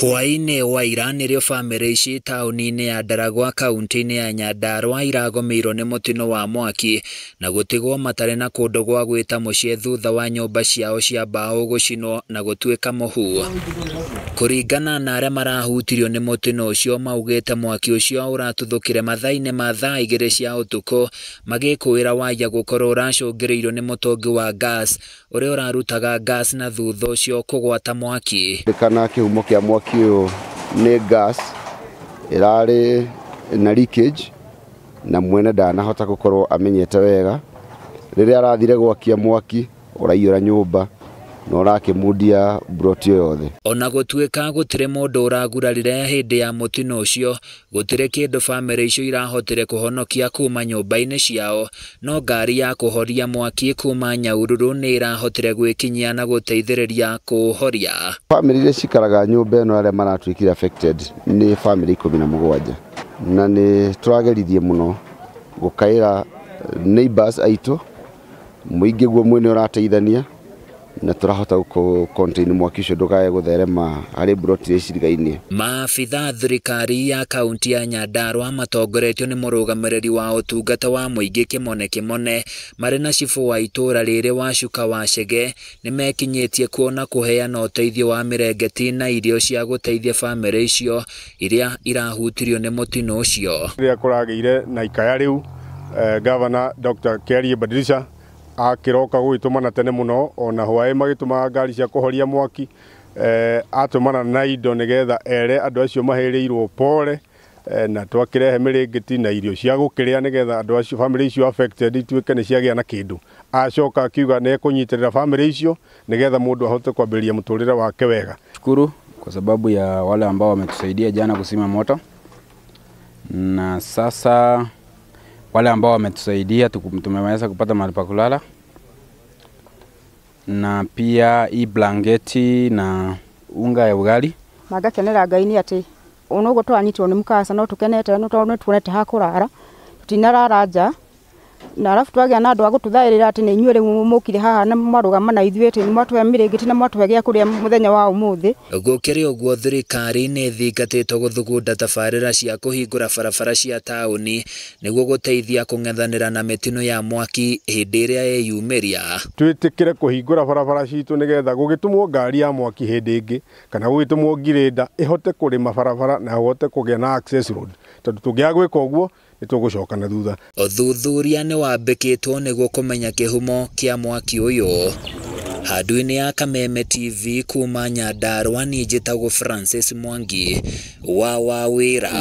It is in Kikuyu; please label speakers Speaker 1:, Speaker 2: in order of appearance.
Speaker 1: Hwaĩ-inĩ wa ira nĩrĩo bamĩrĩ ici taũni-inĩ ya Ndaragwa kaunti-inĩ ya Nyandarua iragũmĩirwo nĩ mũtino wa mwaki na gũtigwo matarĩ na kũndũ gwa gwĩta mũciĩ thutha wa nyũmba ciao cia mbaũ gũcinwo na gũtuĩka mũhu. Kũringana na arĩa marahutirio nĩ mũtino ũcio maugĩte mwaki ũcio ũratuthũkire mathaa-inĩ ma thaa 2 cia ũtukũ magĩkũĩra waya gũkorwo ũracũngĩrĩirio nĩ mũtũngi wa gas ũrĩa ũrarutaga gas na thutha ũcio kũgwata mwaki.
Speaker 2: Kana kĩhumo kĩa mwaki ũyũ nĩ gas ĩrarĩ na leakage na mwene ndanahota gũkorwo amenyete wega. Rĩrĩa arathire gwakia mwaki ũraiyũra nyũmba na ũrakĩmundia mburoti yothe.
Speaker 1: Ona gũtuĩka gũtirĩ mũndũ ũragurarire hĩndĩ ya mũtino ũcio, gũtirĩ kĩndũ bamĩrĩ icio irahotire kũhonokia kuma nyũmba-inĩ ciao, no ngari ya kũhoria mwaki kuma Nyahururu nĩ ĩrahotire gwĩkinyia na gũteithĩrĩria kũũhoria.
Speaker 2: Bamĩrĩ iria cikaraga nyũmba ĩno arĩa maratuĩkire affected nĩ bamĩrĩ 17 na nĩ tũrageririe mũno gũkaĩra neighbors aitũ, mũingĩ guo mwene ũrateithania na tũrahota gũ contain mwaki ũcio ndũkae gũtherema harĩ mburoti iria cirigainie.
Speaker 1: Maabitha thirikari ya kaunti ya Nyandarua matongoretio nĩ mũrũgamĩrĩri wa ũtungata wa mũingĩ Kĩmone Kĩmone marĩ na cibũ wa itũũra rĩrĩ Wacuka wa Chege nĩmekinyĩtie kuo na kũheana ũteithio wa mĩrengeti na irio cia gũteithia bamĩrĩ icio iria irahutirio nĩ mũtino ũcio.
Speaker 3: Rĩrĩa kũragĩire na ikaya rĩu, Governor Dr. Kiarie Badilisha akĩroka gũgĩtũmana tene mũno ona hwaĩ magĩtũma ngari cia kũhoria mwaki, atũmana na indo nĩgetha ere andũ acio mahĩrĩirwo pole, na twakĩrehe mĩrĩngĩti na irio cia gũkĩrĩa nĩgetha andũ acio family icio affected ituĩke nĩ ciagĩa na kĩndũ. Acoka akiuga nĩ ekũnyitĩrĩra family icio nĩgetha mũndũ ahote kwambĩrĩria mũtũrĩre wake wega.
Speaker 4: Shukuru kwa sababu ya wale ambao wametusaidia jana kuzima moto, na sasa wale ambao wametusaidia tumeweza kupata mahali pa kulala, na pia hii blanketi na unga ya ugali.
Speaker 5: Magakenera Ngai nĩ atĩ ona ũguo tũranyitwo nĩ mũkasa no tũkenete no tondũ nĩtuonete ha kũrara, tũtinarara nja, na arabu twagĩa na andũ a gũtũthaĩrĩra atĩ nĩ inyuĩ rĩu mũkire haha na mwarũgama na ithuĩ atĩ nĩ mwatũhe mĩrĩngĩti na mwatũhe gĩa kũrĩa mũthenya wa ũmũthĩ.
Speaker 1: Gũkĩrĩ ũguo thirikari nĩ ĩthingatĩtwo gũthugunda tabarĩra cia kũhingũra barabara cia taũni nĩguo gũteithia kũng'ethanĩra na mĩtino ya mwaki hĩndĩ ĩrĩa yeyumĩria.
Speaker 3: Twĩtĩkĩre kũhingũra barabara citũ nĩgetha gũgĩtũmwo ngari ya mwaki hĩndĩ ĩngĩ kana gũgĩtũmwo ngirĩnda ĩhote kũrĩma barabara na ĩhote kũgĩa na access road, tondũ tũngĩaga gwĩka ũguo nĩtũgũcoka na thutha.
Speaker 1: Ũthuthuria nĩ wambĩkĩtwo nĩguo kũmenya kĩhumo kĩa mwaki ũyũ. Handũ-inĩ ya Kameme TV kuma Nyandarua niĩ njĩtagwo Francis Mwangi wa Wawĩra.